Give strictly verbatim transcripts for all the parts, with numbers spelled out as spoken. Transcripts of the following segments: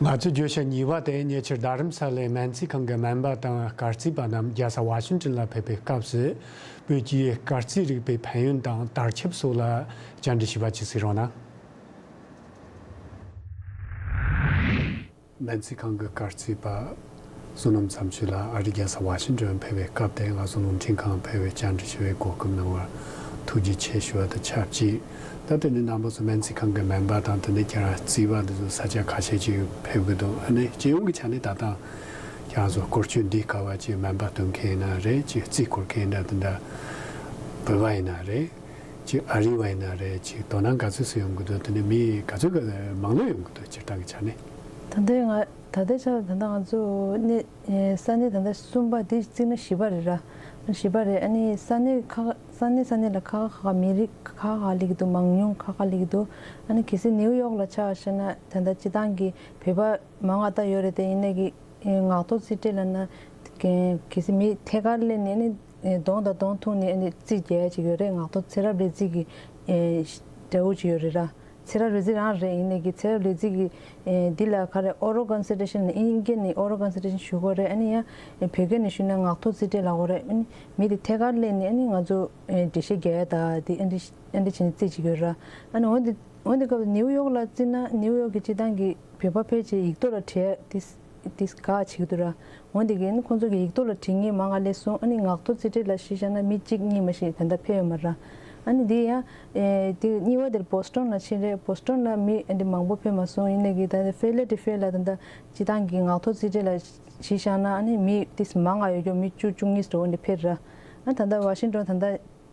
ང་ཚོའི་བརྗོད་བྱ་གཉིས་པ་དེ་ཉེ་ཆར་རྡ་རམ་ས་ལའི་སྨན་རྩིས་ཁང་གི་སྨན་པ་དང་སྐར་རྩིས་པ་རྣམས་རྒྱལ་ས་ཝ་ཤིང་ཏོན་ལ་ཕེབས་པའི་སྐབས་སུ། བོད་ཀྱི་སྐར་རྩིས་རིག་པའི་ཕན་ཡོན་དང་དར་ཁྱབ་སོགས་ལ་བཅར་འདྲི་ཞུས་པ་ཅིག་གཟིགས་རོགས་གནང་། སྨན་རྩིས་ཁང་གི་སྐར་རྩིས་པ་བསོད་ནམས་མཚམས་གཅོད་ལགས་ཨ་རིའི་རྒྱལ་ས་ཝ་ཤིང་ཏོན་ཕེབས་པའི་སྐབས་དེར་ང་ཚོ་རླུང་འཕྲིན་ཁང་ཕེབས་པའི་བཅར་འདྲི་ཞུ་བའི་གོ་སྐབས་གནང་བར་ཐུགས་རྗེ་ཆེ་ཞུ་བ་དང་ཆབས་ཅིག་ད་དེ་ནས་རྣམ་པ་ཚོ་སྨན་རྩིས་ཁང་གི་སྨན་པ་དང་དེ་ནས་ཁྱེད་རང་རྩིས་པ་འདི་ཚོ་ས་ཆ་ཁ་ཤས་ཅིག་ཕེབས་ཀྱི་འདུག་ཨ་ནི་སྤྱི་ཡོངས་ཀྱི་ཆ་ནས་ད་ལྟ་ཁྱེད་རང་ཚོ་སྐོར་སྐྱོད་འདི་ག་བ་ཅིག་སྨན་པ་སྟོན་མཁན་ཡིན་ན་རེད། ཅིག་རྩིས་སྐོར་མཁན་འདྲ་དེ་འདྲ་བོད་པ་ཡིན་ན་རེད། ཅིག་ཨ་རི་བ་ཡིན་ན་རེད། ཅིག་དོ་སྣང་ག་ཚོད་ཙམ་ཡོང་གི་འདུག་དེ་ནས་མི་ག་ཚོད་ག་མང་ལོས་ཡོང་གི་འདུག་སྤྱིར་བཏང་གི་ཆ་ནས། ད་ལྟའི་ང་ད་ལྟའི་ཆར་ད་ལྟ་ང་ཚོ་གནས་ས་གནས་ད་ལྟ་གསུམ་པ་འདི་བརྩིས་ན་བཞི་པ་རེད་ར། བཞི་པ་རེད། ཨ་ནི་ས་གནས་ཁག་ས་གནས་ས་གནས་ལ་ཁག་ཁག་ཁག་མི་རིགས་ཁག་ཁག་སླེབས་ཀྱི་འདུག་མང་ཉུང་ཁག་ཁག་སླེབས་ཀྱི་འདུག་ཨ་ནི་གལ་སྲིད་ནིའུ་ཡོག་ལ་ཆ་བཞག་ན་ད་ལྟ་སྤྱིར་བཏང་གི་བོད་པ་མང་བ་ད་ཡོད་རེད་དེ། ཡིན་ནའི་གི་ངག་ཐོག་རྩིས་སྤྲོད་ལབ་ན་གལ་སྲིད་མི་ཐད་ཀར་སླེབས་ནས་ཨ་ནི་གདོང་དང་གདོང་ཐུག་ནས་ཨ་ནི་རྩིས་རྒྱག་ཡ་ཅིག་ཡོད་རེད། ངག་ཐོག་ཚེ་རབས་ལས་རྩིས་ཀྱི་འདྲ་བོ་ཅིག་ཡོད་རེད་ར། ཚེ་རབས་ལས་རྩིས་རང་རེད། ཡིན་ནའི་གི་ཚེ་རབས་ལས་རྩིས་ཀྱི་འདི་ལ་ག་རེ་oral consultation ཨིན་སྐད་ནས་oral consultation ཞུ་དགོས་རེད། ཨ་ནི་ཡང་བོད་སྐད་ནས་ཞུས་ན་ངག་ཐོག་རྩིས་སྤྲོད་ལབ་དགོས་རེད། ཨ་ནི་མི་དེ་ཐད་ཀར་སླེབས་ནས་ཨ་ནི་ང་ཚོ་འགྲེལ་བཤད་རྒྱག་ཡ་ད་དེ་ཨ་འདྲ་ཨ་འདྲ་བྱས་ནས་རྩིས་བྱེད་ཀྱི་ཡོད་ར། ཨ་ནི་འོན་ཏེ་འོན་ཏེ་སྐབས་ནིའུ་ཡོག་ལ་བརྩིས་ན་ནིའུ་ཡོག་གི་སྤྱིར་བཏང་གི་བོད་པ་ཕལ་ཆེར་ཡིག་ཐོག་ལ་བྲིས་ཏེ་ཏེ་དགའ་བྱེད་ཀྱི་འདུག་ར། འོན་ཏེ་གིན་ཁོང་ཚོ་གི་ཡིག་ཐོག་ལ་བྲིས་མཁན་མང་ང་སླེབས་སོང་། ཨ་ནི་ངག་ཐོག་རྩིས་སྤྲོད་ལ་གཞི་བཞག་ན་མི་གཅིག་གཉིས་མ་ཞིག་ད་ལྟ་ཕེབས་ཡོད་མ་ར། ཨ་ནི་འདི་ཡང་ཨེ་དེ་གཉིས་པ་དེར་བོ་སི་ཊོན་ལ་ཕྱིན་རེད། བོ་སི་ཊོན་ལ་མི་ཨ་འདི་མང་པོ་ཕེབས་མ་སོང་། ཡིན་ནའི་གི་ད་ལྟ་ཕི་ལེ་ཌེལ་ཕི་ཡ་ལ་ད་ལྟ་སྤྱིར་བཏང་གི་ངག་ཐོག་རྩིས་སྤྲོད་ལ་གཞི་བཞག་ན་ཨ་ནི་མི་ཏིས་མང་ང་ཡོད་རྒྱུ་མི་བཅུ་བཅུ་གཉིས་འགྲོ་འདི་ཕེབས་ར། ཨ་ད་ལྟ་ཝ་ཤིང་ཊོན་ད་ལྟ་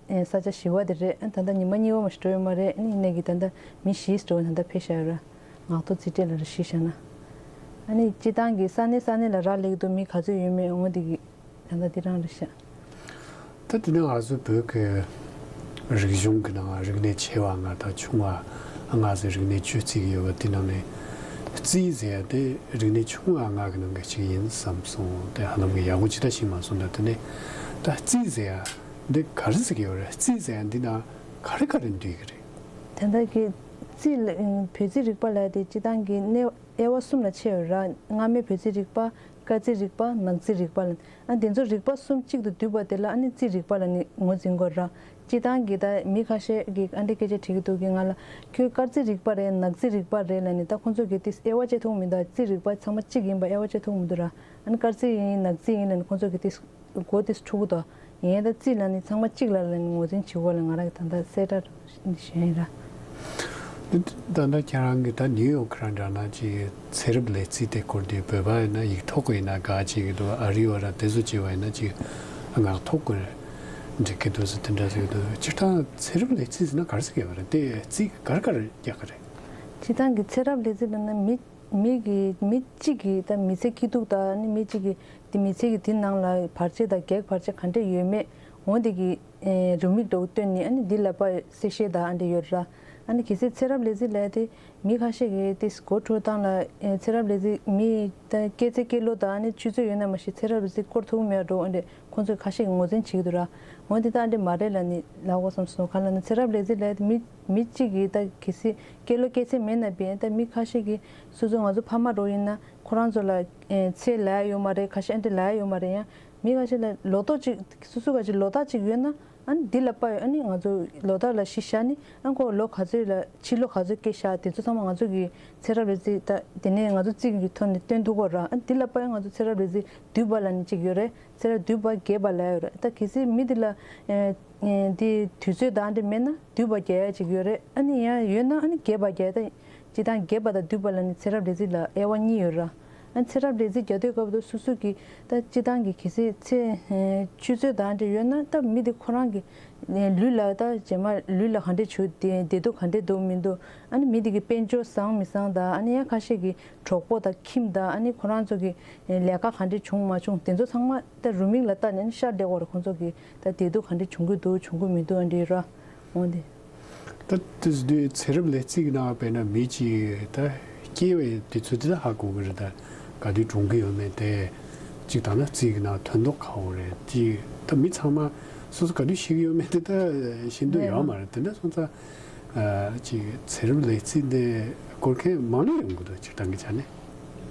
ཨེ་ས་ཆ་བཞི་པ་དེ་རེད། ཨ་ད་ལྟ་ཉི་མ་གཉིས་པ་མ་ཞིག་འགྲོ་ཡོད་མ་རེད། ཨ་ནི་ཡིན་ནའི་གི་ད་ལྟ་མི་བཞི་འགྲོ་ད་ལྟ་ཕེབས་བཞག་ཡོད་ར། ངག་ཐོག་རྩིས་སྤྲོད་ལ་ར་གཞི་བཞག་ན། ཨ་ནི་སྤྱིར་བཏང་གི་ས་གནས་ས་གནས་ལ་རག་ལས་ཀྱི་འདུག་མི་ག་ཚོད་ཡོད་མེད་འོ་འདི་གི་ད་ལྟ་འདི་རང་རེད་ཤག་ད་དེ་ནས་ང་ཚོ་བོད་ཀྱི་རིག་གཞུང་གི་ནང་རིག་གནས་ཆེ་བ་ལྔ་དང་ཆུང་བ་ལྔ་ཟེར་རིག་གནས་བཅུ་བརྩི་གི་ཡོད་པ་དེ་ནང་ནས་རྩིས་ཟེར་ཡ་དེ་རིག་གནས་ཆུང་བ་ལྔ་གི་ནང་གི་གཅིག་ཡིན་བསམ་སོང་། དེ་ཧ་ལམ་གི་ཡག་པོ་ཅིག་ད་ཤེས་མ་སོང་། ད་དེ་ནས་ད་རྩིས་ཟེར་ཡ་འདི་ག་རེ་ཟེར་གི་ཡོད་རེད། རྩིས་ཟེར་ཡ་འདི་ནང་ག་རེ་ག་རེ་འདུས་གི་རེད། དེ་འདྲ་གི་རྩིས་ལ་བོད་རྩིས་རིག་པ་ལ་དེ་སྤྱིར་བཏང་གི་གནས་དབྱེ་བ་གསུམ་ལ་ཕྱེ་ཡོད་ར། སྔ་མའི་བོད་རྩིས་རིག་པ། སྐར་རྩིས་རིག་པ། ནག་རྩིས་རིག་པ་ལ། ཨ་དེ་ཚོ་རིག་པ་གསུམ་གཅིག་ཏུ་བསྡུས་པ་དེ་ལ་ཨ་ནི་རྩིས་རིག་པ་ལ་ནི་ངོས་འཛིན་དགོས་ར། སྤྱིར་བཏང་གི་ད་མི་ཁ་ཤས་ཀྱིས་ཨ་འདྲ་སྐད་ཆ་དྲིས་ཀྱི་འདུག་གི་ང་ལ་ཁྱོད་སྐར་རྩིས་རིག་པ་རེད་ནག་རྩིས་རིག་པ་རེད་ལབ་ནི་ད་ཁོང་ཚོ་གིས་དེ་དབྱེ་བ་བྱེད་ཐུབ་མི་འདུག་རྩིས་རིག་པ་ཚང་མ་གཅིག་ཡིན་པ་དབྱེ་བ་བྱེད་ཐུབ་མི་འདུག་ར། ཨ་ནི་སྐར་རྩིས་ཡིན་ནག་རྩིས་ཡིན་ལབ་ནི་ཁོང་ཚོ་གིས་དེ་མགོ་དེ་འཁྲུག་གི་འདུག་ཡིན་ད་རྩིས་ལབ་ནི་ཚང་མ་གཅིག་ལ་ལབ་ནི་ངོས་འཛིན་བྱེད་དགོས་ལ་ང་རང་གི་ད་ལྟ་གསལ་བསྒྲགས་ཞུ་ཡིན་ར། འདི་ད་ལྟ་ཁྱེད་རང་གི་ད་ནིའུ་ཡོག་ཁྱེད་རང་འདྲ་ན་ཅིག་ཚེ་རབས་ལས་རྩིས་དེ་སྐོར་དེ་བོད་པ་ཡིན་ན་ཡིག་ཐོག་གི་ཡིན་ན་དགའ་ཅིག་གི་འདུག་ཨ་རི་བ་ར་དེ་ཚོ་བྱས་པ་ཡིན་ན་ཅིག་ངག་ཐོག་གི་འགྲིག་གི་འདུག་ཟེར་དེ་འདྲ་ཟེར་གི་འདུག་སྤྱིར་བཏང་ཚེ་རབས་ལས་རྩིས་ཟེར་ན་ག་རེ་ཟེར་གི་ཡོད་རེད། དེ་རྩིས་ག་རེ་ག་རེ་རྒྱག་གི་རེད། སྤྱིར་བཏང་གི་ཚེ་རབས་ལས་རྩིས་ལབ་ན་མི་མི་གི་མི་གཅིག་གི་ད་མི་ཚེ་སྐྱིད་སྡུག་དང་ནི་མི་གཅིག་གི་དེ་མི་ཚེ་གི་དེ་ནང་ལ་བར་ཆད་དང་བགེགས་བར་ཆད་ག་འདྲ་ཡོད་མེད་འོ་འདི་གི་ཨེ་རེའུ་མིག་འདྲ་བོ་བཏོན་ནས་ཨ་ནི་འདི་ལ་དཔེ་གསལ་བཤད་དང་ཨ་འདྲ་ཡོད་ར། ཨ་ནི་གལ་སྲིད་ཚེ་རབས་ལས་རྩིས་ལབ་དེ་མི་ཁ་ཤས་ཀྱིས་དེ་མགོ་འཁྲུག་སྟངས་ལ་ཨེ་ཚེ་རབས་ལས་རྩིས་མི་ད་སྐྱེས་ཚེ་སྐྱེས་ལོ་དང་ཨ་ནི་ཆུ་ཚོད་ཡོད་ན་མ་གཞི་ཚེ་རབས་ལས་རྩིས་སྐོར་ཐུབ་མེད་འགྲོ་ཨ་འདྲ་ཁོང་ཚོས་ཁ་ཤས་ཀྱིས་ངོས་འཛིན་བྱེད་ཀྱི་འདུག་ར། འོན་ཏེ་ད་ཨ་འདྲ་མ་རེད་ལབ་ནི་ལབ་དགོས་བསམ་སོང་། ག་ལབ་ན་ཚེ་རབས་ལས་རྩིས་ལབ་དེ་མི་མི་གཅིག་གིས་ད་གལ་སྲིད་སྐྱེས་ལོ་སྐྱེས་ཚེ་མེད་ན་བས་ད་མི་ཁ་ཤས་ཀྱིས་སོ་སོ་ང་ཚོ་ཕ་མ་འདྲ་བོ་ཡིན་ན་ཁོ་རང་ཚོ་ལ་ཨེ་ཚེ་ལབ་ཡ་ཡོད་མ་རེད། ཁ་ཤས་ཨ་འདྲ་ལབ་ཡ་ཡོད་མ་རེད། ཡང་མི་ཁ་ཤས་ལ་ལོ་ཏོག་ཅིག་སོ་སོ་ག་ཅིག་ལོ་རྟགས་ཅིག་ཡོད་ན་ཨ་ནི་འདི་ལ་དཔག་ཡོད། ཨ་ནི་ང་ཚོ་ལོ་རྟགས་ལ་གཞི་བཞག་ནི་ཨ་ཁོ་ལོ་ག་ཚོད་ལ་ཕྱི་ལོ་ག་ཚོད་སྐྱེས་ཤག་དེ་ཚོ་ཚང་མ་ང་ཚོ་གི་ཚེ་རབས་ལས་རྩིས་ད་དེ་ནས་ང་ཚོ་རྩིས་ཀྱི་ཐོག་ནས་སྟོན་ཐུབ་ཀྱི་ཡོད་ར། ཨ་ནི་འདི་ལ་དཔག་ཡོད་ང་ཚོ་ཚེ་རབས་ལས་རྩིས་བསྡུས་པ་ལབ་ནི་ཅིག་ཡོད་རེད། ཚེ་རབས་བསྡུས་པ་རྒྱས་པ་ལབ་ཡོད་རེད། ད་གལ་སྲིད་མི་དེ་ལ་ཨེ་ཨེ་དེ་དུས་ཚོད་དང་འདྲ་མེད་ན་བསྡུས་པ་རྒྱག་ཡ་ཅིག་ཡོད་རེད། ཨ་ནི་ཡང་ཡོད་ན་ཨ་ནི་རྒྱས་པ་རྒྱག་ཡ་ད་སྤྱིར་བཏང་རྒྱས་པ་དང་བསྡུས་པ་ལབ་ནི་ཚེ་རབས་ལས་རྩིས་ལ་དབྱེ་བ་གཉིས་ཡོད་ར། ཨ་ནི་ཚེ་རབས་ལས་རྩིས་རྒྱག་དུས་སྐབས་དུ་སོ་སོ་གི་ད་སྤྱིར་བཏང་གི་གལ་སྲིད་ཚེ་ཨེ་ཆུ་ཚོད་དང་འདྲ་ཡོད་ན་ད་མི་དེ་ཁོ་རང་གི་ལུས་ལ་ད་རྗེས་མ་ལུས་ལ་ག་འདྲ་བྱུང་བདེ་བདེ་སྡུག་ག་འདྲ་འདུག་མི་འདུག་ཨ་ནི་མི་དེ་གི་དཔལ་འབྱོར་བཟང་མི་བཟང་དང་ཨ་ནི་ཡང་ཁ་ཤས་ཀྱི་གྲོགས་པོ་དང་ཁྱིམ་དང་ཨ་ནི་ཁོ་རང་ཚོ་གི་ལས་ཀ་ག་འདྲ་བྱུང་མ་བྱུང་དེ་ཚོ་ཚང་མ་ད་རེའུ་མིག་ལ་བལྟས་ནས་ཨ་ནི་ཤར་བསྡད་ཡོད་རེད། ཁོང་ཚོ་གི་ད་བདེ་སྡུག་ག་འདྲ་བྱུང་གི་འདུག་བྱུང་གི་མི་འདུག་ཨ་འདྲ་ཡོད་ར། འོ་འདི། ད་དེ་དུས་ཚེ་རབས་ལས་རྩིས་ཀྱི་ནང་དཔེར་ན་མི་གཅིག་ད་སྐྱེས་པའི་དུས་ཚོད་དེ་ད་ཧ་གོ་གི་རེད། ད་ག་དུས་གྲོངས་ཀྱི་ཡོད་མེད་དེ་གཅིག་དང་ན་རྩིས་ཀྱི་ནང་ཐོན་མདོག་ཁ་པོ་རེད། གཅིག་ད་མི་ཚང་མ་སོ་སོ་ག་དུས་ཤི་གི་ཡོད་མེད་དེ་ད་ཤེས་འདོད་ཡོད་མ་རེད། དེ་འདྲ་སོང་ཙང་ཨ་གཅིག་ཚེ་རབས་ལས་རྩིས་འདི་སྐོར་མཁན་མང་ནས་ཡོང་གི་འདུག་སྤྱིར་བཏང་གི་ཆ་ནས།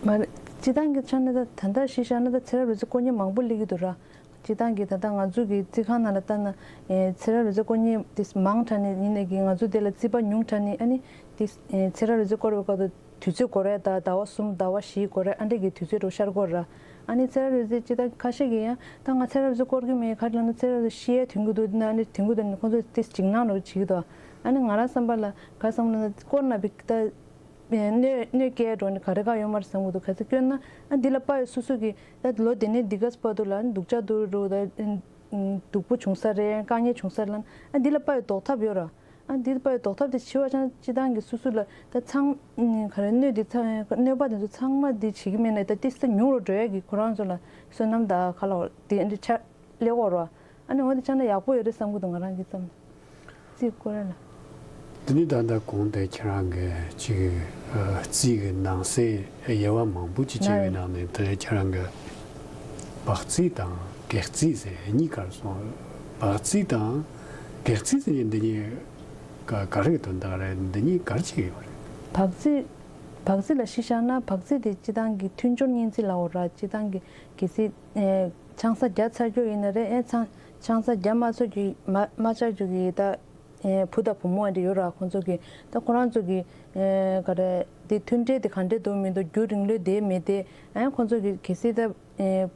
མ་རེད། སྤྱིར་བཏང་གི་ཆ་ནས་ད་ད་ལྟ་གཞི་བཞག་ན་ད་ཚེ་རབས་རོལ་རྩེད་སྐོར་མཁན་མང་པོ་སླེབས་ཀྱི་འདུག་ར། སྤྱིར་བཏང་གི་ད་ལྟ་ང་ཚོ་གི་རྩིས་ཁང་ནང་ལ་ལྟ་ན། ཨེ་ཚེ་རབས་རོལ་རྩེད་སྐོར་མཁན་དེ་མང་དྲགས་ནས་ཡིན་ནའི་གི་ང་ཚོ་དེ་ལ་རྩིས་པ་ཉུང་དྲགས་ནས། ཨ་ནི་དེ་ཨེ་ཚེ་རབས་རོལ་རྩེད་སྐོར་བའི་སྐབས་དུ་དུས་ཚོད་འགོར་ཡ། ད་ཟླ་བ་གསུམ་ཟླ་བ་བཞི་འགོར་ཡ། ཨ་འདྲས་ཀྱི་དུས་ཚོད་འགྲོ་ཤར་གྱི་ཡོད་ར། ཨ་ནི་ཚེ་རབས་རོལ་རྩེད་སྤྱིར་བཏང་ཁ་ཤས་ཀྱིས་ཡང་ད་ང་ཚེ་རབས་རོལ་རྩེད་སྐོར་གྱི་མེད། ག་རེ་ལབ་ན་ཚེ་རབས་རོལ་རྩེད་ཤི་ཡ་ཐོན་གྱི་འདུག་ན། ཨ་ནི་ཐོན་གྱི་འདུག་ན་ཁོང་ཚོ་དེ་འཇིགས་སྣང་རུ་བྱེད་ཀྱི་འདུག་ཨ་ནི་ང་རང་བསམ་པ་ལ་ག་བསམ་ལབ་ན་སྐོར་ན་བི་ད། གནོད་གནོད་སྐྱེལ་འགྲོ་ནི་ག་རེ་ག་ཡོད་མ་རེད་བསམ་གྱི་འདུག་ག་ཚོད་སྐྱོན་ན། ཨ་འདི་ལ་དཔའ་བའི་སོ་སོ་གི་ད་ལོ་དེ་ནས་འདི་ག་བར་དུ་ལ་སྡུག་ཅག་འདུག་རུ་ད། སྡུག་པོ་བྱུང་ས་རེད། དཀའ་ངལ་བྱུང་ས་རེད་ལབ་ན། ཨ་འདི་ལ་དཔའ་བའི་ཟློག་ཐབས་ཡོད་ར། ཨ་འདི་ལ་དཔའ་བའི་ཟློག་ཐབས་དེ་བྱེད་པ་ཆ་སྤྱི་བཏང་གི་སོ་སོ་ལ་ད་ཚང་ག་རེ་གནོད་དེ་ཚ་གནོད་པ་དེ་ཚོ་ཚང་མ་འདི་བྱེད་ཀྱི་མེད་ན་ད་ཏིས་ད་ཉུང་རུ་འགྲོ་ཡ་གི་ཁོ་རང་ཚོ་ལ་བསོད་ནམས་ད་ག་ལ་བ་དེ་འདྲ་ཆ་སླེབས་ཡོད་ར། ཨ་ནི་འོ་དེ་ཆ་ན་ཡག་པོ་ཡོད་རེད་བསམ་གྱི་འདུག་ང་རང་གི་བསམ་ན། རྩིས་སྐོར་ལ། དེ་ནི་ད་ལྟ་གོང་དེ་ཁྱེད་རང་གི་ཅིག་ཨ་རྩིས་ཀྱི་ནང་གསེས་དབྱེ་བ་མང་པོ་ཅིག་ཕྱེ་བའི་ནང་ནས་དེ་ཁྱེད་རང་གི་བག་རྩིས་དང་གེགས་རྩིས་ཟེར་གཉིས་ཀར་སོང་། བག་རྩིས་དང་གེགས་རྩིས་ཟེར་མཁན་འདི་གཉིས་ག་ག་རེ་གི་དོན་དག་རེད། འདི་གཉིས་ག་རེ་བྱེད་ཀྱི་ཡོད་རེད། བག་རྩིས། བག་རྩིས་ལ་གཞི་བཞག་ན་བག་རྩིས་དེ་སྤྱི་བཏང་གི་མཐུན་སྦྱོར་གཉན་རྩིས་ལབ་ཡོད་ར། སྤྱི་བཏང་གི་གལ་སྲིད་ཨེ་ཆང་ས་བརྒྱབ་ཚར་རྒྱུ་ཡིན་ན་རེད། ཨེ་ཆང་ཆང་ས་བརྒྱབ་མ་ཚར་རྒྱུ་མ་མ་ཚར་རྒྱུ་གི་ད་ཨེ་བུ་དང་བུ་མོ་འདྲ་ཡོད་ར། ཁོང་ཚོ་གི་ད་ཁོ་རང་ཚོ་གི་ཨེ་ག་རེ་དེ་མཐུན་འབྲེལ་དེ་ག་འདྲས་འདུག་མི་འདུག་རྒྱུན་རིང་ལོས་བསྡད་མི་བསྡད། ཨེ་ཁོང་ཚོ་གི་གལ་སྲིད་ད་ཨེ་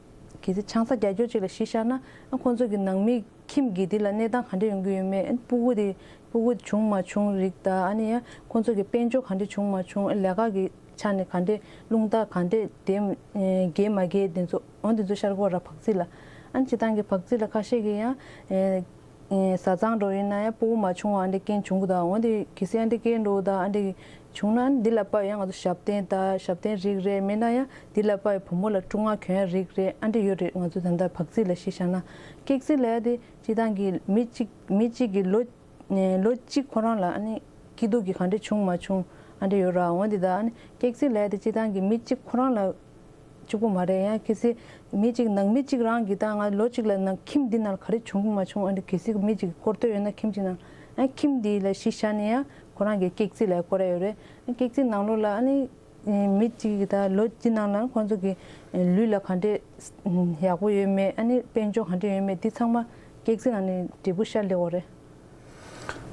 གལ་སྲིད་ཆང་ས་རྒྱག་རྒྱུ་ཅིག་ལ་གཞི་བཞག་ན། ཨེ་ཁོང་ཚོ་གི་ནང་མི་ཁྱིམ་གྱི་དེ་ལ་གནས་སྟངས་ག་འདྲས་ཡོང་གི་ཡོད་མེད། ཨེ་སྤུ་གུ་དེ་སྤུ་གུ་བྱུང་མ་བྱུང་རིགས་དང་། ཨ་ནི་ཡང་ཁོང་ཚོ་གི་དཔལ་འབྱོར་ག་འདྲས་བྱུང་མ་བྱུང་། ཨེ་ལས་ཀ་གི་ཆ་ནས་ག་འདྲས་རླུང་རྟ་ག་འདྲས་དེ་ཨེ་རྒྱས་མ་རྒྱས་དེ་ཚོ་འོ་དེ་ཚོ་ཤར་གྱི་ཡོད་ར་བག་རྩིས་ལ། ཨ་ནི་སྤྱི་བཏང་གི་བག་རྩིས་ལ་ཁ་ཤས་ཀྱིས་ཡང་ཨེ་ཨེ་བཟའ་ཚང་འདྲ་ཡིན་ན་ཡང་སྤུ་གུ་མ་བྱུང་བ་འདྲ་རྐྱེན་བྱུང་གི་དང་། འོ་དེ་གལ་སྲིད་ཨ་འདྲ་རྐྱེན་འགྲོ་དང་ཨ་འདྲ་བྱུང་ན་འདི་ལ་དཔག་ཡང་ང་ཚོ་ཞབས་བརྟན་དང་ཞབས་བརྟན་རིགས་རེད། མིན་ན་ཡང་འདི་ལ་དཔག་བུ་མོ་ལ་སྐྲུ་ནག་གྱོན་ཡ་རིགས་རེད། ཨ་འདྲ་ཡོད་རེད། ང་ཚོ་ད་ལྟ་བག་རྩིས་ལ་གཞི་བཞག་ན། གེགས་རྩིས་ལབ་ཡ་དེ་སྤྱི་བཏང་གི་མི་གཅིག་མི་གཅིག་གི་ལོ་ལོ་གཅིག་ཁོ་རང་ལ་ཨ་ནི་སྐྱིད་སྡུག་གི་ག་འདྲ་བྱུང་མ་བྱུང་ཨ་འདྲ་ཡོད་ར། འོ་འདི་ད་ཨ་ནི་གེགས་རྩིས་ལབ་ཡ་དེ་སྤྱི་བཏང་གི་མི་གཅིག་ཁོ་རང་ལ་གཅིག་པོ་མ་རེད། ཡང་གལ་སྲིད་མི་གཅིག་ནང་མི་གཅིག་རང་གིས་ད་ང་ལོ་གཅིག་ལ་ནང་ཁྱིམ་འདི་ནང་ག་རེ་བྱུང་གི་མ་བྱུང་། ཨ་འདི་གལ་སྲིད་མི་གཅིག་གིས་སྐོར་ཐོས་ཡོད་ན་ཁྱིམ་གཅིག་ནང་། ཨ་ཁྱིམ་འདི་ལ་གཞི་བཞག་ནས་ཡང་ཁོ་རང་གིས་གེགས་རྩིས་ལ་སྐོར་ཡ་ཡོད་རེད། ཨ་གེགས་རྩིས་ནང་ལོགས་ལ་ཨ་ནི་མི་གཅིག་གིས་ད་ལོ་གཅིག་ནང་ལ་ཁོང་ཚོ་གི་ལུས་ལ་ག་འདྲས་ཡག་པོ་ཡོད་མེད། ཨ་ནི་དཔལ་འབྱོར་ག་འདྲས་ཡོད་མེད། འདི་ཚང་མ་གེགས་རྩིས་ནང་ནས་འབྲས་བུ་ཤར་སླེབས་ཡོད་རེད།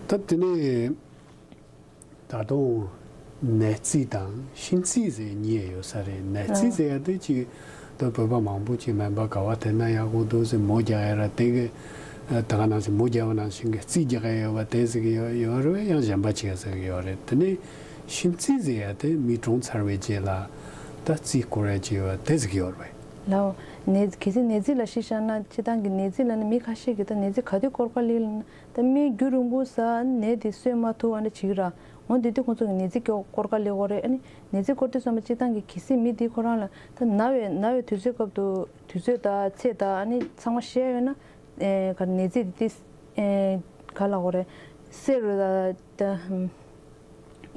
ད་དེ་ནས། ད་དུང་ནད་རྩིས་དང་གཤིན་རྩིས་ཟེར་གཉིས་ཡོད་ས་རེད། ནད་རྩིས་ཟེར་ཡ་དེ་ཅིག་ད་བོད་པ་མང་པོ་ཅིག་སྨན་པ་ག་བ་དེ་ན་ཡག་པོ་འདུག་ཟེར་མོ་རྒྱག་ཡ་ར་དེ་གི་ད་ག་ནང་བཞིན་མོ་རྒྱག་པ་ནང་བཞིན་གི་རྩིས་རྒྱག་ཡ་ཡོད་པ་དེ་ཟེར་གི་ཡོད་ཡོད་རེད། ཡང་གཞན་པ་ཅིག་ཟེར་གི་ཡོད་རེད། དེ་ནས་གཤིན་རྩིས་ཟེར་ཡ་དེ་མི་གྲོངས་ཚར་བའི་རྗེས་ལ་ད་རྩིས་སྐོར་ཡ་ཅིག་ཡོད་པ་དེ་ཟེར་གི་ཡོད་རེད། ལའོ། ནད་གལ་སྲིད་ནད་རྩིས་ལ་གཞི་བཞག་ན། སྤྱི་བཏང་གི་ནད་རྩིས་ལ་ནི་མི་ཁ་ཤས་ཀྱིས་ད་ནད་རྩིས་ག་དུས་སྐོར་ག་ལེ་ལབ་ན། ད་མི་རྒྱུན་རིང་པོ་ཟ་ནད་དེ་གསོས་མ་ཐུབ་ཨ་འདྲ་བྱེད་ཀྱི་ར། འོ་དེ་དུས་ཁོང་ཚོ་གི་ནད་རྩིས་སྐོར་སྐོར་ག་ལེ་གོ་རེད། ཨ་ནི་ནད་རྩིས་སྐོར་དུས་ཙམ་པ་སྤྱི་བཏང་གི་གལ་སྲིད་མི་དེ་ཁོ་རང་ལ་ད་ན་བའི་ན་བའི་དུས་ཚོད་སྐབས་དུ་དུས་ཚོད་དང་ཚེས་དང་ཨ་ནི་ཚང་མ་ཤེས་ཡོད་ན། ཨེ་ག་ནད་རྩིས་དེ་ཨེ་ག་ལ་གོ་རེད། སེ་རུ་ད་ད།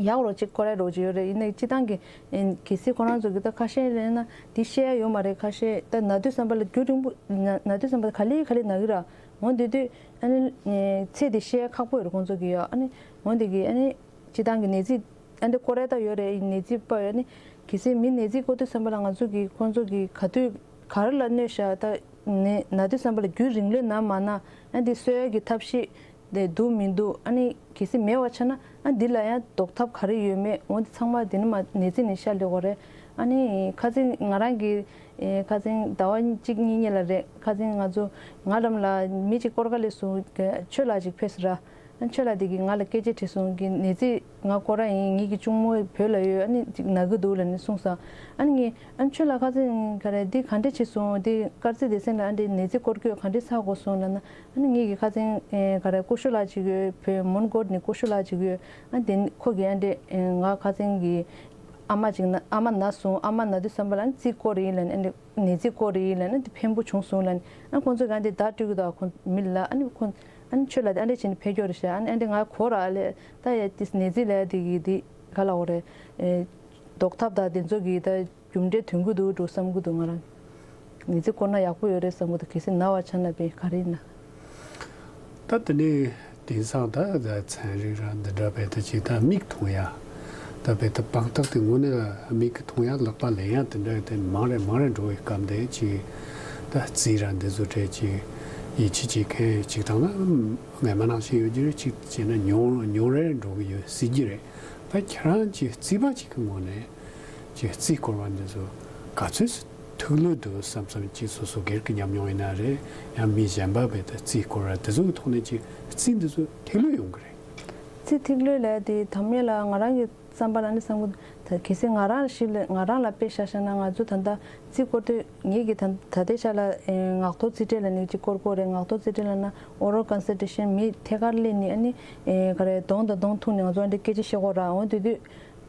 ཡག་རོགས་ཅིག་སྐོར་ར་རོགས་ཅིག་ཡོད་རེད། ཡིན་ནའི་སྤྱི་བཏང་གི་ཨེ་གལ་སྲིད་ཁོ་རང་ཚོ་གི་ད་ཁ་ཤས་རེད་ན་འདི་བཤད་ཡ་ཡོད་མ་རེད། ཁ་ཤས་ད་ན་དུས་ཙམ་པ་ལ་རྒྱུན་རིང་པོ་ན་ན་དུས་ཙམ་པ་ལ་ག་ལེ་ག་ལེ་ན་གི་ར། འོ་འདི་དུས་ཨ་ནི་ཨེ་ཚེ་འདི་བཤད་ཡ་ཁག་པོ་ཡོད་རེད་ཁོང་ཚོ་གི་ཡ། ཨ་ནི་འོ་འདི་གི་ཨ་ནི་སྤྱི་བཏང་གི་ནད་རྩིས་ཨ་འདི་སྐོར་ར་ད་ཡོད་རེད། ནད་རྩིས་པ་ཡོད། ཨ་ནི་གལ་སྲིད་མི་ནད་རྩིས་སྐོར་དུས་ཙམ་པ་ལ་ང་ཚོ་གི་ཁོང་ཚོ་གི་ག་དུས་ག་རེ་ལ་གནོད་ཤག་ད་ནད་ན་དུས་ཙམ་པ་ལ་རྒྱུན་རིང་ལོས་ན་མ་ན་ཨ་འདི་གསོ་ཡ་གི་ཐབས་ཤེས་དེ་འདུག་མི་འདུག་ཨ་ནི་གལ་སྲིད་མེད་པ་ཆགས་ན་ཨ་འདི་ལ་ཡང་ཟློག་ཐབས་ག་རེ་ཡོད་མེད། འོ་འདི་ཚང་མ་འདི་ནི་མ་ནད་རྩིས་ནས་ཤར་སླེབས་ཀྱི་ཡོད་རེད། ཨ་ནི་ཁ་སང་ང་རང་གི་ཨེ་ཁ་སང་ཟླ་བ་གཅིག་གཉིས་གཉིས་ལ་རེད། ཁ་སང་ང་ཚོ་ང་ལམ་ལ་མི་གཅིག་སྐོར་ག་ལེ་སོང་། ཆོས་ལགས་ཅིག་ཕེབས་སོང་ར། ཨ་ཆོས་ལགས་དེ་གིས་ང་ལ་སྐད་ཆ་དྲིས་སོང་། གི་ནད་རྩིས་ང་སྐོར་ར་ཡིན། ངེད་ཀྱི་གཅུང་མོ་བོད་ལ་ཡོད། ཨ་ནི་ཅིག་ན་གི་འདུག་ལབ་ནས་གསུངས་སོང་། ཨ་ནི་ངས་ཨ་ཆོས་ལགས་ཁ་སང་ག་རེ་འདི་ག་འདྲ་བྱས་སོང་། འདི་སྐར་རྩིས་སྡེ་ཚན་ལ་ཨ་འདྲ་ནད་རྩིས་སྐོར་སྐྱོད་ག་འདྲ་ཚར་དགོས་སོང་ལབ་ན། ཨ་ནི་ངེད་ཀྱི་ཁ་སང་ཨེ་ག་རེ་ཀུ་ཤུ་ལགས་ཅིག་ཡོད། བོད་མོན་གྷོ་ནས་ཀུ་ཤུ་ལགས་ཅིག་ཡོད། ཨ་དེ་ཁོ་གིས་ཨ་འདྲ་ཨེ་ང་ཁ་སང་གི་ཨ་མ་ཅིག་ན་ཨ་མ་ན་སོང་། ཨ་མ་ན་དུས་ཙམ་པ་ལ་ཨ་ནི་རྩིས་སྐོར་ཡིན་ལབ་ནས་ཨ་འདྲ། ནད་རྩིས་སྐོར་རེད་ལབ་ན་དེ་ཕན་པོ་བྱུང་སོང་ལབ་ནས། ཨ་ཁོང་ཚོས་གང་དེ་བརྡ་སྤྲོད་ཀྱི་འདུག་ཁོང་མི་ལ། ཨ་ནི་ཁོང་ཨ་ནི་ཆོས་ལ་དེ་ཨ་འདྲས་བྱས་ནས་ཕེབས་རྒྱུ་རེད་ཤག་ཨ་ནི་ཨ་འདྲས་ང་གོ་ར་ལས་ད་ཡ་དེ་ནད་རྩིས་ལ་དེ་གི་དེ་ག་ལ་འོ་རེད། ཟློག་ཐབས་དང་དེ་ཚོ་གི་ད་རྒྱུ་འབྲས་ཐོན་གི་འདུག་འགྲོ་བསམ་གི་འདུག་ང་རང་ནད་རྩིས་སྐོར་ན་ཡག་པོ་ཡོད་རེད་བསམ་གི་འདུག་གལ་སྲིད་ན་བ་ཆ་ན་པས་ག་རེ་ཡིན་ན། ད་དེ་ནས་དེང་སང་ད་ཚན་རིག་ར་འདི་འདྲ་བས་ད་ཅིག་ད་མིག་མཐོང་ཡ། ད་བས་ད་དཔང་རྟགས་དེ་དངོས་གནས་ལ་མིག་གིས་མཐོང་ཡག་ལག་པ་ལེན་ཡག་དེ་འདྲ་དེ་མང་རེ་མང་རེ་འགྲོ་བའི་སྐབས་དེ་ཅིག་ད་རྩིས་ར་འདི་ཚོ་གྲས་ཅིག་ཡིད་ཆེས་བྱེད་མཁན་ཅིག་དང་ན་ངས་མ་ནང་བཞིན་ཡོད་རྒྱུ་རེད། ཅིག་བྱས་ན་ཉུང་ཉུང་རེ་འགྲོ་གི་ཡོད་སྲིད་ཀྱི་རེད། ད་ཁྱེད་རང་ཅིག་རྩིས་པ་ཅིག་གི་ངོས་ནས་ཅིག་རྩིས་སྐོར་བ་འདི་ཚོ་ག་ཚོད་ཐུགས་ལོས་འདུག་བསམ་བསམ་ཅིག་སོ་སོ་སྒེར་གྱི་ཉམས་མྱོང་ཡིན་ན་རེད། ཡང་མི་གཞན་པ་བས་ད་རྩིས་སྐོར་བ་དེ་ཚོ་གི་ཐོག་ནས་ཅིག་རྩིས་འདི་ཚོ་ཐུགས་ལོས་ཡོང་གི་རེད། རྩིས་ཐུགས་ལོས་ལས་དེ་དམ་ཉེ་ལ་ང་རང་གི་བསམ་པ་ལ་ནི་བསམ་གི་ད་གལ་སྲིད་ང་རང་ཞིག་ལ་ང་རང་ལ་དཔེ་བཞག་བཞག་ན་ང་ཚོ་ད་ལྟ་རྩིས་སྐོར་དུས་ངེད་ཀྱི་ད་ད་ལྟའི་ཆ་ལ་ངག་ཐོག་རྩིས་ཁྲ་ལ་ནི་ཅིག་སྐོར་སྐོར་རེད། ངག་ཐོག་རྩིས་ཁྲ་ལ་ན་oral consultation མི་ཐད་ཀར་སླེབས་ནི་ཨ་ནི་ག་རེ་གདོང་དང་གདོང་ཐུག་ནི་ང་ཚོ་ཨ་འདྲ་སྐད་ཆ་བཤད་སྐོར་ར་འོང་དུས་དུས་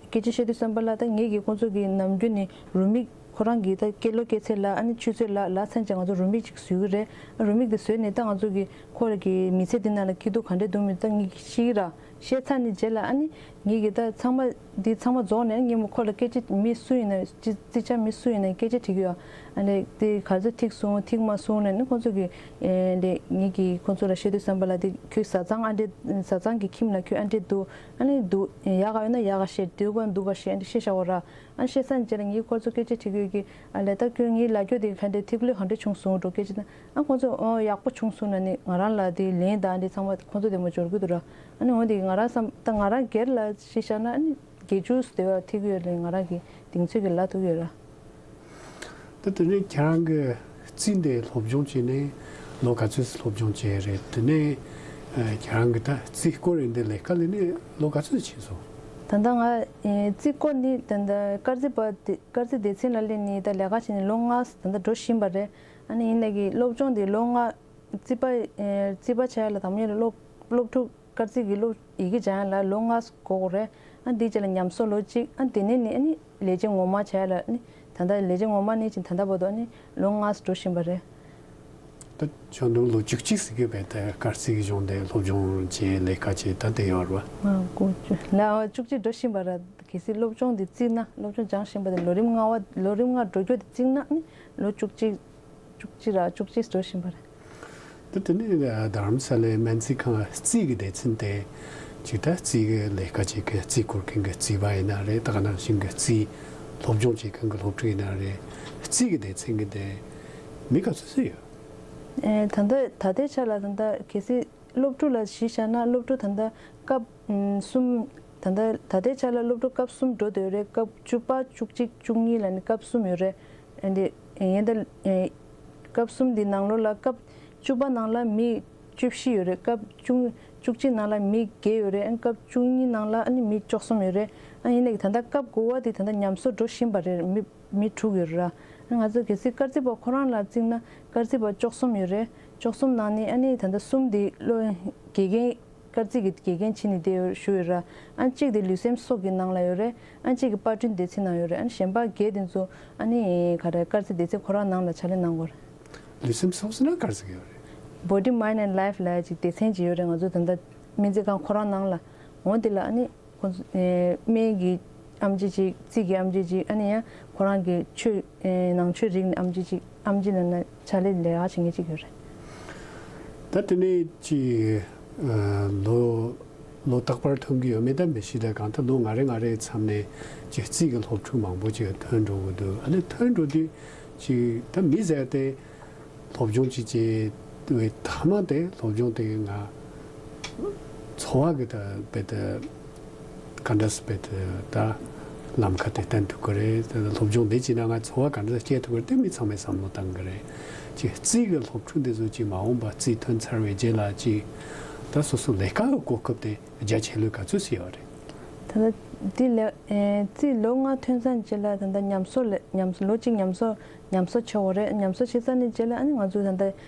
སྐད་ཆ་བཤད་དུས་བསམ་པ་ལ་ད་ངེད་ཀྱི་ཁོང་ཚོ་གི་ནམ་རྒྱུན་ནི་རུ་མིག་ཁོ་རང་གི་ད་སྐད་ལོ་སྐད་ཚེ་ལ་ཨ་ནི་ཆུ་ཚོད་ལ་ལ་མཚན་ཅན་ང་ཚོ་རུ་མིག་ཅིག་བཟོས་གི་རེད། རུ་མིག་དེ་བཟོས་ནས་ད་ང་ཚོ་གི་ཁོ་ར་གི་མི་ཚེ་འདི་ནང་ལ་སྐྱིད་སྡུག་ག་འདྲས་འདུག་མི་འདུག་ད་ངེད་ཀྱི་ཤེས་ཀྱི་ར། ཤེས་ཚར་ནས་རྗེས་ལ་ཨ་ནི་ངེད་ཀྱི་ད་ཚང་མ་འདི་ཚང་མ་རྫོགས་ནས་ངེད་མོ་ཁོ་ལ་སྐད་ཆ་མི་སུ་ཡིན་ན་ཅི་རྩིས་ཆ་མི་སུ་ཡིན་ན་སྐད་ཆ་དྲི་གི་ཡོད། ཨ་ནི་དེ་ག་ཚོད་ཐིག་སོང་ཐིག་མ་སོང་ནས་ནི་ཁོང་ཚོ་གི་ཨེ་འདི་ངེད་ཀྱི་ཁོང་ཚོ་ལ་བཤད་དུས་བསམ་པ་ལ་དེ་ཁྱོད་བཟའ་ཚང་ཨ་འདྲས་བཟའ་ཚང་གི་ཁྱིམ་ལ་ཁྱོད་ཨ་འདྲས་འདུག་ཨ་ནི་འདུག་ཡག་ག་ཡོད་ན་ཡག་ག་བཤད་སྡོད་དགོས་འདུག་ག་བཤད་ཨ་འདྲས་བཤད་བཞག་གོ་ར། ཨ་ནི་བཤད་ཚར་ནས་རྗེས་ལ་ངེད་ཁོ་ཚོ་སྐད་ཆ་དྲི་གི་ཡོད་ཀི་ཨ་ལས་ད་ཁྱོད་ངའི་ལ་རྒྱོ་དེ་ག་འདྲས་ཐིག་ལོས་ག་འདྲས་བྱུང་སོང་འགྲོ་སྐད་ཆ་ད། ཨ་ཁོང་ཚོས་ཨོ་ཡག་པོ་བྱུང་སོང་ན་ནི་ང་རང་ལ་དེ་ལན་དང་དེ་ཚང་མ་ཁོང་ཚོ་དེ་མོ་འབྱོར་གི་འདུག་ར། ཨ་ནི་འོ་དེ་ང་རང་བསམ་ད་ང་རང་སྒེར་ལ་གཞི་བཞག་ན་ཨ་ནི་དགེ་ཆུ་དེ་བ་ཐིག་ཡོད་ལས་ང་རང་གི་གདེང་ཚོད་ཀྱི་ལ་ཐུག་ཡོད་ར། ད་དེ་ནས་ཁྱེད་རང་གི་རྩིས་འདི་སློབ་སྦྱོང་བྱས་ནས་ལོ་ག་ཚོད་སློབ་སྦྱོང་བྱས་རེད། དེ་ནས་ཁྱེད་རང་གི་ད་རྩིས་སྐོར་རེད་འདི་ལས་ཀ་ལས་ནས་ལོ་ག་ཚོད་ཕྱིན་སོང་། ད་ལྟ་ང་རྩིས་སྐོར་ནི་ད་ལྟ་དཀར་རྩིས་པ་དེ་དཀར་རྩིས་སྡེ་ཚན་ལ་སླེབས་ནས་ད་ལས་ཀ་བྱས་ནས་ལོ་ལྔ་ད་ལྟ་འགྲོ་བཞིན་པ་རེད། ཨ་ནི་ཡིན་ནའི་གི་སློབ་སྦྱོང་དེ་ལོ་ལྔ་རྩིས་པ་ཨེ་རྩིས་པ་བྱ་ཡ་ལ་དང་པོ་ཉིད་ལ་སློབ་སློབ་ཕྲུག་དཀར་རྩིས་ཀྱི་སློབ་ཡི་གེ་སྦྱང་ཡ་ལ་ལོ་ལྔ་འགོར་དགོས་རེད། ཨ་འདིའི་རྗེས་ལ་ཉམས་གསོ་ལོ་གཅིག་ཨ་དེ་ནས་ནི་ཨ་ནི་ལས་བྱེད་ངོ་མ་བྱ་ཡ་ལ་ཨ་ནི་ད་ལྟ་ལས་བྱེད་ངོ་མ་ནས་ཅིང་ད་ལྟ་བར་དུ་ཨ་ནི་ལོ་ལྔ་འགྲོ་བཞིན་པ་རེད། ད་ཆོག་འདུག་ལོ་བཅུ་གཅིག་ཟེར་གི་བས་ད་དཀར་རྩིས་ཀྱི་གཞུང་དེ་སློབ་སྦྱོང་བྱས་ལས་ཀ་བྱས་ད་དེ་ཡོད་རེད་བ། ང་དགུ་བཅུ་ལ་བཅུ་གཅིག་འགྲོ་བཞིན་པ་རེད། གལ་སྲིད་སློབ་སྦྱོང་དེ་བརྩིས་ན་སློབ་སྦྱོང་སྦྱང་བཞིན་པ་དེ་ལོ་རིམ་ལྔ་བ་ལོ་རིམ་ལྔ་འགྲོ་རྒྱུ་དེ་བརྩིས་ན་ཨ་ནི་ལོ་བཅུ་གཅིག་བཅུ་གཅིག་ར་བཅུ་གཅིག་འགྲོ་བཞིན་པ་རེད། ད་དེ་ནས་རྡ་རམ་ས་ལའི་སྨན་རྩིས་ཁང་རྩིས་ཀྱི་སྡེ་ཚན་དེ་ཅིག་ད་རྩིས་ཀྱི་ལས་ཀ་བྱེད་མཁན་རྩིས་སྐོར་མཁན་གྱི་རྩིས་པ་ཡིན་ན་རེད། ད་ག་ནང་བཞིན་གྱི་རྩིས་སློབ་སྦྱོང་བྱེད་མཁན་གྱི་སློབ་ཕྲུག་ཡིན་ན་རེད། རྩིས་ཀྱི་སྡེ་ཚན་གྱི་དེ་མི་ག་ཚོད་ཚོད་ཡོད། ཨེ་ད་ལྟ་ད་ལྟའི་ཆ་ལ་ད་ལྟ་གལ་སྲིད་སློབ་ཕྲུག་ལ་གཞི་བཞག་ན་སློབ་ཕྲུག་ད་ལྟ་སྐབས་ཨམ་གསུམ་ད་ལྟ་ད་ལྟའི་ཆ་ལ་སློབ་ཕྲུག་སྐབས་གསུམ་འགྲོ་བསྡད་ཡོད་རེད། སྐབས་བཅུ་པ་བཅུ་གཅིག་བཅུ་གཉིས་ལ་ནི་སྐབས་གསུམ་ཡོད་རེད། ཨ་འདི་ཡིན་ད་ཨེ་སྐབས་གསུམ་འདི་ནང་ལོགས་ལ་སྐབས་བཅུ་པ་ནང་ལ་མི་བཅུ་བཞི་ཡོད་རེད། སྐབས་བཅུ་བཅུ་གཅིག་ནང་ལ་མི་བརྒྱད་ཡོད་རེད། ཨ་སྐབས་བཅུ་གཉིས་ནང་ལ་ཨ་ནི་མི་བཅུ་གསུམ་ཡོད་རེད། ཨ་ཡིན་ནའི་ད་ལྟ་སྐབས་དགུ་པ་འདི་ད་ལྟ་ཉམས་གསོ་འགྲོ་བཞིན་པ་རེད། མི་མི་དྲུག་ཡོད་རེད། ང་ཚོ་གལ་སྲིད་དཀར་རྩིས་པ་ཁོ་རང་ལ་བརྩིས་ན་དཀར་རྩིས་པ་བཅུ་གསུམ་ཡོད་རེད། བཅུ་གསུམ་ནང་ནས་ཨ་ནི་ད་ལྟ་གསུམ་དེ་བློ་དགེ་རྒན་དཀར་རྩིས་ཀྱི་དགེ་རྒན་བྱས་ནས་བསྡད་ཡོད་ཞུ་ཡོད་ར། ཨ་གཅིག་དེ་ལུས་སེམས་གསོ་གི་ནང་ལ་ཡོད་རེད། ཨ་གཅིག་གི་པར་སྐྲུན་སྡེ་ཚན་ནང་ཡོད་རེད། ཨ་གཞན་པ་བརྒྱད་དེ་ཚོ་ཨ་ནི་ག་རེ་དཀར་རྩིས་སྡེ་ཚན་ཁོ་རང་ནང་ལ་ཕྱག་ལས་གནང་དགོས་རེད། ལུས་སེམས་གསོ་ཟེར་ན་དཀར་རྩིས་ཀྱི་ཡོད་རེད། Body Mind and Life ལ་ཅིག་སྡེ་ཚན་ཅིག་ཡོད་རེད། ང་ཚོ་ད་ལྟ་སྨན་རྩིས་ཁང་ཁོ་རང་ནང་ལ་འོང་དེ་ལ་ཨ་ནི། ཁོང་ཚོ་ཨེ་སྨན་གྱི་ཨེམ་ཆི་ཅིག་རྩིས་ཀྱི་ཨེམ་ཆི་ཅིག་ཨ་ནི་ཡང་ཁོ་རང་གི་ཆོས་ཨེ་ནང་ཆོས་རིག་གནས་ཨེམ་ཆི་ཅིག་ཨེམ་ཆི་ནང་ན་ཕྱག་ལས་ལས་ཀ་བྱེད་མཁན་ཅིག་ཡོད་རེད། ད་དེ་ནས་ཅིག་ཨ་ལོ་ལོ་རྟག་པར་ཐོན་གྱི་ཡོད་མེད་ད་མི་ཤེས། ད་གང་ལྟར་ལོ་ང་རེ་ང་རེའི་མཚམས་ནས་ཅིག་རྩིས་ཀྱི་སློབ་ཕྲུག་མང་པོ་ཅིག་ཐོན་འགྲོ་གི་འདུག་ཨ་ནི་ཐོན་འགྲོ་དུས་ཅིག་ད་མི་ཟེར་ཏེ། སློབ་སྦྱོང་ཅིག་བྱེད་པའི་མཐའ་མ་དེ་སློབ་སྦྱོང་དེ་ང་འཚོ་བ་གི་ད་བེད་ག་འདྲ་སེ་བེད་ད་ལམ་ཁ་དེ་བསྟན་ཐུབ་ཀྱི་རེད། ད་སློབ་སྦྱོང་དེ་བྱས་ན་ང་འཚོ་བ་ག་འདྲ་སེ་སྐྱེལ་ཐུབ་ཀྱི་རེད། དེ་མི་ཚང་མས་བསམ་བློ་བཏང་གི་རེད། ཅིག་རྩིས་ཀྱི་སློབ་ཕྲུག་འདི་ཚོ་ཅིག་མ་འོངས་པ་རྩིས་ཐོན་ཚར་བའི་རྗེས་ལ་ཅིག་ད་སོ་སོ་ལས་ཀ་གི་གོ་སྐབས་དེ་རྒྱ་ཆེ་ལོས་ག་ཚོད་སེ་ཡོད་རེད། ད་ལྟ་འདི་ལས་ཨེ་རྩིས་ལོ་ལྔ་ཐོན་ཚར་རྗེས་ལ་ད་ལྟ་ཉམས་གསོ་ལས་ཉམས་གསོ་ལོ་གཅིག་ཉམས་གསོ་ཉམས་གསོ་བྱེད་དགོས་རེད། ཉམས་གསོ་བྱེད་ཚར་ནས་རྗེས་ལ་ཨ་ནི་ང་ཚོ་ད་ལྟ་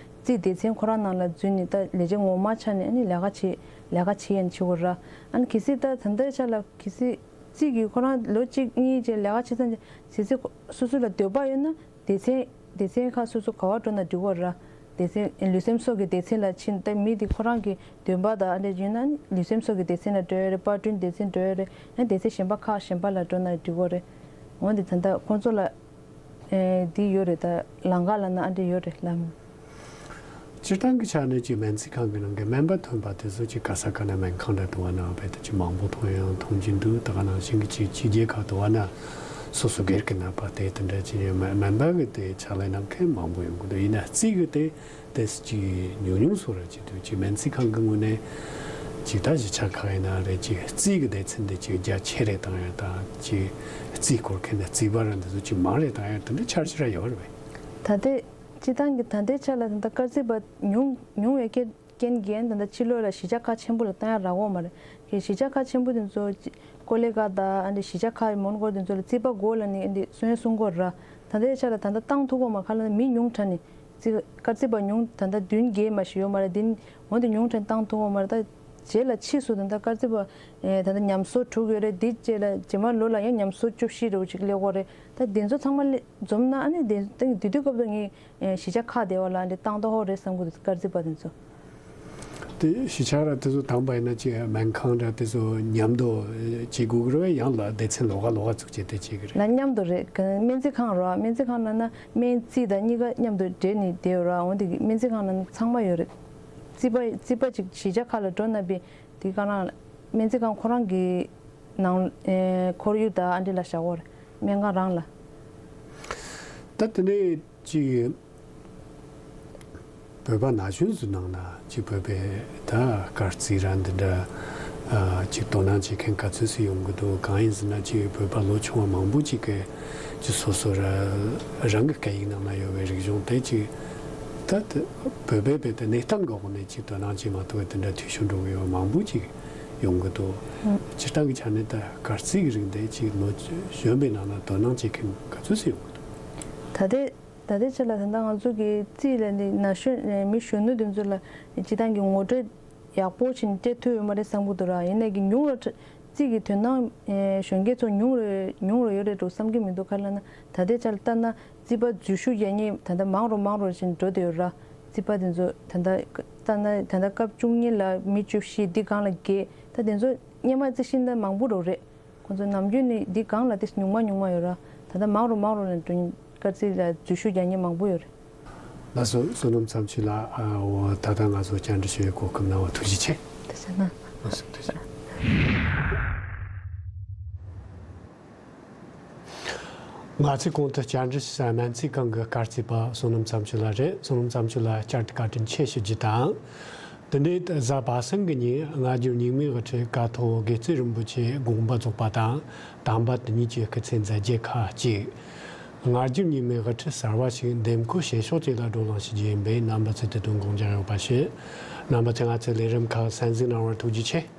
རྩིས་སྡེ་ཚན་ཁོ་རང་ནང་ལ་འཛུལ་ནས་ད་ལས་བྱེད་ངོ་མ་ཆགས་ནས་ཨ་ནི་ལས་ཀ་བྱེད་ལས་ཀ་བྱེད་ཡན་བྱེད་དགོས་ར། ཨ་ནི་གལ་སྲིད་ད་ད་ལྟའི་ཆ་ལ་གལ་སྲིད་རྩིས་ཀྱི་ཁོ་རང་ལོ་གཅིག་གཉིས་རྗེས་ལས་ཀ་བྱེད་ཚར་རྗེས་གལ་སྲིད་སོ་སོ་ལ་འདོད་པ་ཡོད་ན། སྡེ་ཚན་སྡེ་ཚན་ཁག་སོ་སོ་ག་བར་འགྲོ་ན་འགྲིག་གོ་ར། སྡེ་ཚན་ལུས་སེམས་སྲོག་གི་སྡེ་ཚན་ལ་ཕྱིན་ཏེ་མི་དེ་ཁོ་རང་གི་འདུན་པ་དང་ཨ་འདྲ་ཡིན་ན་ལུས་སེམས་སྲོག་གི་སྡེ་ཚན་ལ་འགྲོ་ཡ་རེད། པར་སྐྲུན་སྡེ་ཚན་འགྲོ་ཡ་རེད། ཡང་སྡེ་ཚན་གཞན་པ་ཁག་གཞན་པ་ལ་འགྲོ་ན་འགྲིག་གོ་རེད། འོན་ཏེ་ད་ལྟ་ཁོང་ཚོ་ལ་ཨེ་འདི་ཡོད་རེད། ད་ལམ་ཁ་ལ་ན་ཨ་འདྲ་ཡོད་རེད་ལམ། སྤྱིར་བཏང་གི་ཆ་ནས་ཅིག་སྨན་རྩིས་ཁང་གི་ནང་གི་སྨན་པ་ཐོན་པ་དེ་ཚོ་ཅིག་ག་ས་ག་ན་སྨན་ཁང་འདྲ་དུ་བ་ན་བས་དེ་ཅིག་མང་པོ་མཐོང་ཡང་མཐོང་གྱིན་འདུག་ད་ག་ནང་བཞིན་གྱི་ཅིག་ཕྱི་རྒྱལ་ཁག་དུ་བ་ན་སོ་སོ་སྒེར་གྱི་ནད་པ་དེ་དེ་འདྲ་ཅིག་སྨན་སྨན་པ་གི་དེ་ཕྱག་ལས་གནང་མཁན་མང་པོ་ཡོང་གི་འདུག་ཡིན་ན་རྩིས་གི་དེ་དེ་ཅིག་ཉུང་ཉུང་སོ་ར་ཅིག་འདུག་ཅིག་སྨན་རྩིས་ཁང་གི་ངོས་ནས་ཅིག་ད་གཞིས་ཆགས་ཁག་ཡིན་ན་རེད་ཅིག་རྩིས་གི་སྡེ་ཚན་དེ་ཅིག་རྒྱ་ཆེ་རེ་བཏང་ཡ་དང་ཅིག་རྩིས་སྐོར་མཁན་ནས་རྩིས་པ་ར་འདི་ཚོ་ཅིག་མང་རེ་བཏང་ཡ་དེ་འདྲ་འཆར་གཞི་ར་ཡོད་རེད་པས། ད་ལྟའི་སྤྱི་བཏང་གི་ད་ལྟའི་ཆ་ལ་ད་ལྟ་སྐར་རྩིས་པ་ཉུང་ཉུང་བའི་རྐྱེན་རྐྱེན་གྱིས་ད་ལྟ་ཕྱི་ལོགས་ལ་གཞིས་ཆགས་ཁག་ཆེན་པོ་ལ་བཏང་ཡ་རག་གོ་མ་རེད། གཞིས་ཆགས་ཁག་ཆེན་པོ་དེ་ཚོ་ཀོ་ལི་གྷལ་ཊ་ཨ་འདི་གཞིས་ཆགས་ཁག་མོན་གྷོ་དེ་ཚོ་ལ་རྩིས་པ་དགོས་ལབ་ནས་ཨ་འདི་གསུང་ཡ་གསུང་གོ་ར། ད་ལྟའི་ཆ་ལ་ད་ལྟ་བཏང་ཐུབ་གོ་མ་ཁ་ལ་མི་ཉུང་དྲགས་ནས་རྩིས་སྐར་རྩིས་པ་ཉུང་ད་ལྟ་བདུན་བརྒྱད་མ་ཞིག་ཡོད་མ་རེད། འདི་འོན་ཏེ་ཉུང་དྲགས་བཏང་ཐུབ་གོ་མ་རེད། ད་རྗེས་ལ་ཕྱིས་སུ་ད་ལྟ་སྐར་རྩིས་པ་ཨེ་ད་ལྟ་ཉམས་གསོ་དྲུག་ཡོད་རེད། འདི་རྗེས་ལ་རྗེས་མ་ལོ་ལ་ཡང་ཉམས་གསོ་བཅུ་བཞི་རེ་བ་ཅིག་སླེབས་གོ་རེད། ད་འདི་ཚོ་ཚང་མ་སླེབས་འཛོམས་ན་ཨ་ནི་དེ་དེ་དུས་སྐབས་དུ་ངས་ཨེ་གཞིས་ཆགས་ཁག་དེ་བ་ལ་འདི་བཏང་ཐུབ་ཧོ་རེད་བསམ་གི་འདུག་སྐར་རྩིས་པ་དེ་ཚོ། དེ་གཞིས་ཆགས་ར་དེ་ཚོ་དང་པ་ཡིན་ན་ཅིག་སྨན་ཁང་ར་དེ་ཚོ་མཉམ་དུ་བྱེད་དགོས་ཀྱི་རེད་པས། ཡང་ལ་སྡེ་ཚན་ལོགས་ཀ་ལོགས་ཀ་བཙུགས་བྱས་དེ་བྱེད་ཀྱི་རེད། ལ་མཉམ་དུ་རེད། ག་སྨན་རྩིས་ཁང་ར་སྨན་རྩིས་ཁང་ལ་ན་སྨན་རྩིས་དང་གཉིས་ཀ་མཉམ་དུ་འབྲེལ་ནས་བསྡད་ཡོད་ར། འོན་ཏེ་སྨན་རྩིས་ཁང་ལ་ན་ཚང་མ་ཡོད་རེད། རྩིས་པ་རྩིས་པ་ཅིག་གཞིས་ཆགས་ཁག་ལ་འགྲོ་ན་པས་དེ་ག་རང་སྨན་རྩིས་ཁང་ཁོ་རང་གི་ནང་ཨེ་ཁོར་ཡུག་དང་ཨ་འདྲ་ལ་བཞག་གོ་རེད། སྨན་ཁང་རང་ལ། ད་དེ་ནས་ཅིག་བོད་པ་ན་གཞོན་ཚོའི་ནང་ན་ཅིག་བོད་པའི་ད་སྐར་རྩིས་ར་འདི་འདྲ་ཨ་ཅིག་དོ་སྣང་བྱེད་མཁན་ག་ཚོད་ཅིག་ཡོང་གི་འདུག་གང་ཡིན་ཟེར་ན་ཅིག་བོད་པ་ལོ་ཆུང་བ་མང་པོ་ཅིག་གིས་ཅིག་སོ་སོ་ར་རང་གི་སྐད་ཡིག་ནང་ན་ཡོད་པའི་རིག་གཞུང་དེ་ཅིག་ད་དེ་བོད་པའི་བོད་དེ་གནས་སྟངས་གི་འོག་ནས་ཅིག་དོ་སྣང་བྱེད་མ་ཐུབ་པའི་དེ་འདྲ་འཐུས་ཤོར་འགྲོ་གི་ཡོད་མང་པོ་ཅིག་ཡོང་གི་འདུག་སྤྱིར་བཏང་གི་ཆ་ནས་ད་སྐར་རྩིས་ཀྱི་རིགས་འདི་ཅིག་ལོ་གཞོན་པའི་ནང་ན་དོ་སྣང་བྱེད་མཁན་ག་ཚོད་ཅིག་ཡོང་གི་འདུག་ད་ལྟའི་ད་ལྟའི་ཆ་ལ་ད་ལྟ་ང་ཚོ་གི་རྩིས་ལ་ནི་ན་གཞོན་མི་གཞོན་ནུ་དེ་ཚོ་ལ་སྤྱི་བཏང་གི་ངོ་སྤྲོད་ཡག་པོ་ཞིག་སྤྲད་ཐུབ་ཡོད་མ་རེད་བསམ་གི་འདུག་ར། ཡིན་ནའི་གི་ཉུང་རུ་རྩིས་ཀྱི་དོ་སྣང་གཞོན་སྐྱེས་ཚོ་ཉུང་རུ་ཉུང་རུ་ཡོད་རེད་འགྲོ་བསམ་གི་མི་འདུག་ག་ལ་ན་ད་ལྟའི་ཆ་ལ་ལྟ་ན་རྩིས་པ་འཛུལ་ཞུགས་རྒྱག་མཁན་ད་ལྟ་མང་རུ་མང་རུ་ཞིག་འགྲོ་བསྡད་ཡོད་ར། རྩིས་པ་དེ་ཚོ་ད་ལྟ་ལྟ་ན་ད་ལྟ་སྐབས་བཅུ་གཉིས་ལ་མི་བཅུ་བཞི་འདི་སྒང་ལ་བརྒལ་ད་དེ་ཚོ་སྔོན་མ་རྩིས་ཤིང་ད་མང་པོ་རུ་རེད། ཁོང་ཚོ་ནམ་རྒྱུན་ནི་འདི་སྒང་ལ་ཏིས་ཉུང་མ་ཉུང་མ་ཡོད་ར། ད་ལྟ་མང་རུ་མང་རུ་ནས་འགྲོ་སྐར་རྩིས་ལ་འཛུལ་ཞུགས་རྒྱག་མཁན་མང་པོ་ཡོད་རེད། ལགས་སོ། བསོད་ནམས་བསམ་ཆོས་ལགས། ཨ་འོ་ད་ལྟ་ང་ཚོ་བཅར་འདྲི་ཞུ་བའི་གོ་སྐབས་གནང་བ་ཐུགས་རྗེ་ཆེ། ཐུགས་རྗེ་གནང་། ལགས་སོ་ཐུགས་རྗེ་ཆེ། ང་ཚོས་གོང་དུ་བཅར་འདྲི་ཞུ་ས་སྨན་རྩིས་ཁང་གི་སྐར་རྩིས་པ་བསོད་ནམས་བསམ་ཆོས་ལགས་རེད། བསོད་ནམས་བསམ་ཆོས་ལགས་བསྐྱར་དུ་བཀའ་དྲིན་ཆེ་ཞུ་རྒྱུ་དང་། དེ་ནས་གཟའ་པ་སངས་ཀྱི་ཉིན་སྔ་འགྱུར་རྙིང་མའི་དབུ་ཁྲིད་ཀཿཐོག་དགེ་བཙུན་རིན་པོ་ཆེ་དགོངས་པ་རྫོགས་པ་དང་དམ་པ་དེ་ཉིད་ཀྱི་སྐུ་ཚེ་མཛད་རྗེས་ཁག་ཅིག་སྔ་འགྱུར་རྙིང་མའི་དབུ་ཁྲིད་གསར་བ་ཞིག་འདེམས་བསྐོ་བྱེད་ཕྱོགས་བཅས་ལ་བགྲོ་གླེང་ཞུ་རྒྱུ་ཡིན་པས་རྣམ་པ་ཚོས་དེ་དོན་དགོངས་འཇགས་ཡོད་པ་ཞུ། རྣམ་པ་ཚོས་ང་ཚོའི་ལས་རིམ་ཁག་གསན་གཟིགས་གནང་བར་ཐུགས་རྗེ་ཆེ།